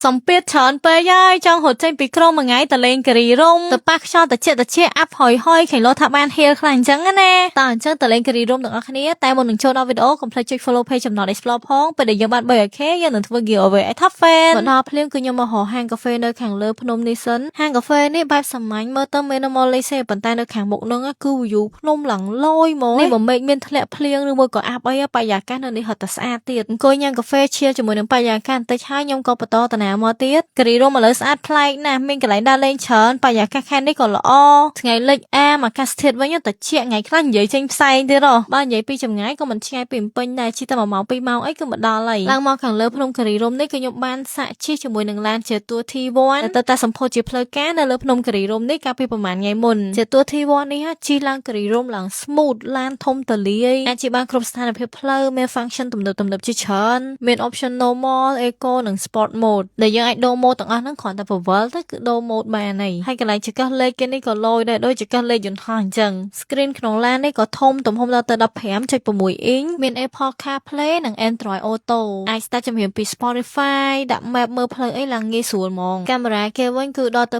សម្ពាធច្រើនពេកហើយចង់រត់ចេញពីក្រុងមួយថ្ងៃទៅលេងគិរីរម្យទៅប៉ះខ្យល់ត្រជាក់ត្រជាក់អាប់ហុយហុយខេងលោថាបានហៀលខ្លាំងអញ្ចឹងណាតើអញ្ចឹងទៅលេងគិរីរម្យទាំងអស់គ្នាតែមុននឹងចូលដល់វីដេអូកុំភ្លេចចុច follow page ចំណត explore ផងពេលដែលយើងបាន 3K យើងនឹងធ្វើ giveaway ឲ្យ top fan មកដល់ភ្លាមគឺខ្ញុំមករកហាងកាហ្វេនៅខាងលើភ្នំនេះសិនហាងកាហ្វេនេះបែបសាមញ្ញមើលទៅ minimalist ទេប៉ុន្តែនៅខាងមុខហ្នឹងគឺ view ភ្នំឡើងលយហ្មងនេះបើមេឃមានធ្លាក់ភ្លៀងឬមួយក៏អាប់អីបរិយាកាសនៅនេះហត់តែស្អាតទៀតអង្គុយញ៉ាំកាហ្វេឈៀលជាមួយនឹងបរិយាកាសបន្តិចហើយខ្ញុំក៏បន្តដំណើរមកទៀតគិរីរម្យឥឡូវស្អាតប្លែកណាស់មានកន្លែងដើរលេងច្រើនបរិយាកាសខេត្តនេះក៏ល្អថ្ងៃលិចអាមអាកាសធាតុវិញត្រជាក់ថ្ងៃខ្លះនិយាយចេញផ្សែងទៀតហ៎បើនិយាយពីចម្ងាយក៏មិនឆ្ងាយពីភ្នំពេញដែរជិះតែ1ម៉ោង2ម៉ោងអីគឺមកដល់ហើយឡើងមកខាងលើភ្នំគិរីរម្យនេះគឺខ្ញុំបានសាកជិះជាមួយនឹងឡាន Jetour T1 ដែលទៅតែសម្ពោធជាផ្លូវការនៅលើភ្នំគិរីរម្យនេះកាលពីប្រហែលថ្ងៃមុន Jetour T1 នេះជិះឡើងគិរីរម្យឡើង smooth ឡានធំទលាយអាចជិះបានគ្រប់ស្ថានភាពផ្លូវមាន function ទំនើបៗជាច្រើនមាន option normal, eco និង sport mode ដែលយើងអាចដូរ mode ទាំងអស់ហ្នឹងគ្រាន់តែបង្វិលទៅគឺដូរ mode បានហើយហើយកន្លែងចង្កឹះលេខគេនេះក៏លយដែរដូចចង្កឹះលេខយន្តហោះអញ្ចឹង screen ក្នុងឡាននេះក៏ធំទំហំដល់ទៅ15.6អ៊ីងមាន Apple CarPlay និង Android Auto អាចស្ដាប់ចម្រៀងពី Spotify ដាក់ map មើលផ្លូវអីឡើងងាយស្រួលហ្មងកាមេរ៉ាគេវិញគឺដល់ទៅ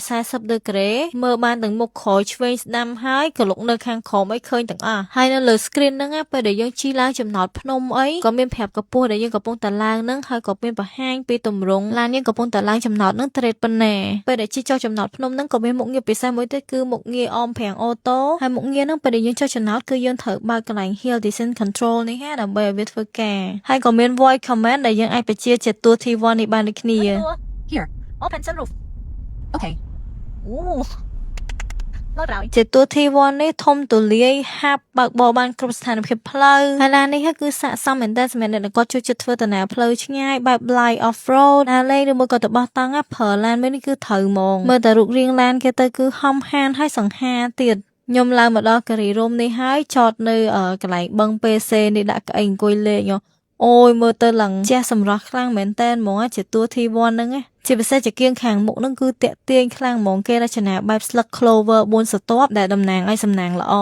540ដឺក្រេមើលបានទាំងមុខក្រោយឆ្វេងស្ដាំហើយក៏លុកនៅខាងក្រោមអីឃើញទាំងអស់ហើយនៅលើ screen ហ្នឹងណាពេលដែលយើងជិះឡើងចំណោតភ្នំអីក៏មានប្រាប់កម្ពស់ដែលយើងកំពុងតែឡើងហ្នឹងហើយក៏មានបង្ហាញពីទម្រង់ឡានយើងកំពុងតែឡើងចំណោតហ្នឹងត្រេតប៉ុណ្ណាពេលដែលជិះចុះចំណោតភ្នំហ្នឹងក៏មានមុខងារពិសេសមួយទៀតគឺមុខងារអមហ្វ្រាំង auto ហើយមុខងារហ្នឹងពេលដែលយើងចុះចំណោតគឺយើងត្រូវបើកកន្លែង hill descent control នេះហាដើម្បីឲ្យវាធ្វើការហើយក៏មាន voice command ដែលយើងអាចបញ្ជា Jetour T1 នេះបានដូចគ្នា Here. Open sunroof. Okay. អូលោតក្រោយ Jetour T1 នេះធំទូលាយហាប់បើកបរបានគ្រប់ស្ថានភាពផ្លូវហើយឡាននេះគឺស័ក្តិសមមែនទែនសម្រាប់អ្នកដែលគាត់ចូលចិត្តធ្វើដំណើរផ្លូវឆ្ងាយបែប light off road ដើរលេងឬមួយក៏ទៅបោះតង់ប្រើឡានមួយនេះគឺត្រូវហ្មងមើលតែរូបរាងឡានគេទៅគឺហំហានហើយសង្ហាទៀតខ្ញុំឡើងមកដល់គិរីរម្យនេះហើយចតនៅកន្លែងបឹង PC នេះដាក់កៅអីអង្គុយលេងអូយមើលទៅឡើងជះសម្រស់ខ្លាំងមែនតើហ្មង Jetour T1 ហ្នឹងណាជាពិសេសចង្គៀងខាងមុខហ្នឹងគឺតាក់ទាញខ្លាំងហ្មងគេរចនាបែបស្លឹក clover 4ស្រទាប់ដែលតំណាងឲ្យសំណាងល្អ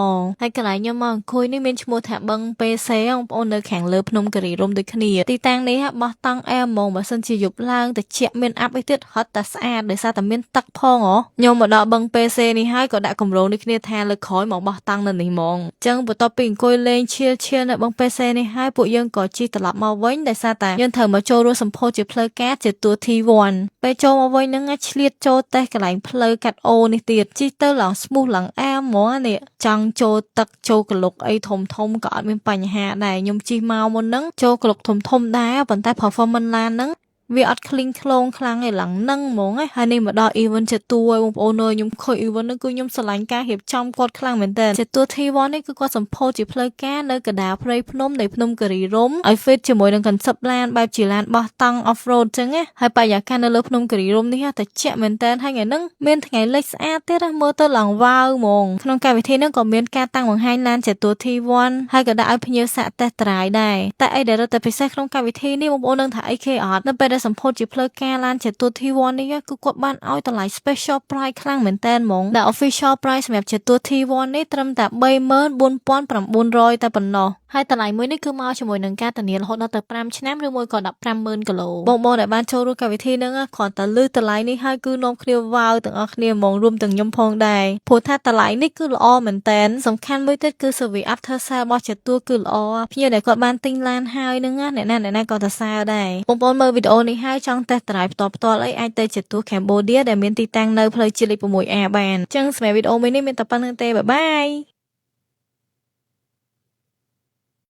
ហើយកន្លែងខ្ញុំមកអង្គុយនេះមានឈ្មោះថាបឹង PC បងប្អូននៅខាងលើភ្នំគិរីរម្យដូចគ្នាទីតាំងនេះបោះតង់អែមហ្មងបើសិនជាយប់ឡើងត្រជាក់មានអាប់អីទៀតហត់តែស្អាតដោយសារតែមានទឹកផងហ៎ខ្ញុំមកដល់បឹង PC នេះហើយក៏ដាក់កម្រងដូចគ្នាថាលើក្រោយមកបោះតង់នៅនេះហ្មងអញ្ចឹងបន្ទាប់ពីអង្គុយលេងឈៀលឈៀលនៅបឹង PC នេះហើយពួកយើងក៏ជិះត្រឡប់មកវិញដោយសារតែយើងត្រូវមកចូលរួមសម្ពោធជាផ្លូវការ Jetour T1 ពេលចូលមកវិញហ្នឹងឆ្លៀតចូលតេស្តកន្លែងផ្លូវកាត់អូនេះទៀតជិះទៅឡើង smooth ឡើងអែមហ្មងនេះចង់ចូលទឹកចូលក្លុកអីធំធំក៏អត់មានបញ្ហាដែរខ្ញុំជិះមកមុនហ្នឹងចូលក្លុកធំធំដែរប៉ុន្តែ performance ឡានហ្នឹងវាអត់ឃ្លីងឃ្លោងខ្លាំងឯឡើងនឹងហ្មងហើយនេះមកដល់ event Jetour ហើយបងប្អូនអើយខ្ញុំឃើញ event ហ្នឹងគឺខ្ញុំស្រឡាញ់ការរៀបចំគាត់ខ្លាំងមែនទែន Jetour T1 នេះគឺគាត់សម្ពោធជាផ្លូវការនៅកណ្ដាលព្រៃភ្នំនៃភ្នំគិរីរម្យឲ្យ fit ជាមួយនឹង concept ឡានបែបជាឡានបោះតង់ off road ចឹងណាហើយបរិយាកាសនៅលើភ្នំគិរីរម្យនេះត្រជាក់មែនទែនហើយថ្ងៃហ្នឹងមានថ្ងៃលិចស្អាតទៀតណាមើលទៅឡើងវ៉ាវហ្មងក្នុងកម្មវិធីហ្នឹងក៏មានការតាំងបង្ហាញឡាន Jetour T1 ហើយក៏ដាក់ឲ្យភ្ញៀវសាក test drive ដែរតែអីដែលរឹតតែពិសេសក្នុងកម្មវិធីនេះបងប្អូននឹងថាអីគេអត់នៅពេលដែលសម្ពោធជាផ្លូវការឡាន Jetour T1 នេះគឺគាត់បានឲ្យតម្លៃ special price ខ្លាំងមែនតើហ្មងដែល official price សម្រាប់ Jetour T1 នេះត្រឹមតែ34,900តែប៉ុណ្ណោះហើយតម្លៃមួយនេះគឺមកជាមួយនឹងការធានារហូតដល់ទៅ5ឆ្នាំឬមួយក៏150,000គីឡូបងបងដែលបានចូលរួមកម្មវិធីហ្នឹងគ្រាន់តែឮតម្លៃនេះហើយគឺនាំគ្នាវ៉ាវទាំងអស់គ្នាហ្មងរួមទាំងខ្ញុំផងដែរព្រោះថាតម្លៃនេះគឺល្អមែនតែនសំខាន់មួយទៀតគឺ service after sale របស់ Jetour គឺល្អភ្ញៀវដែលគាត់បានទិញឡានហើយហ្នឹងណាអ្នកណាអ្នកណាក៏ទៅសើដែរបងប្អូនមើលវីដេអូនេះហើយចង់ test drive ផ្ទាល់ផ្ទាល់អីអាចទៅ Jetour Cambodia ដែលមានទីតាំងនៅផ្លូវជាតិលេខ 6A បានអញ្ចឹងសម្រាប់វីដេអូមួយនេះមានតែប៉ុណ្្នឹងទេbye bye.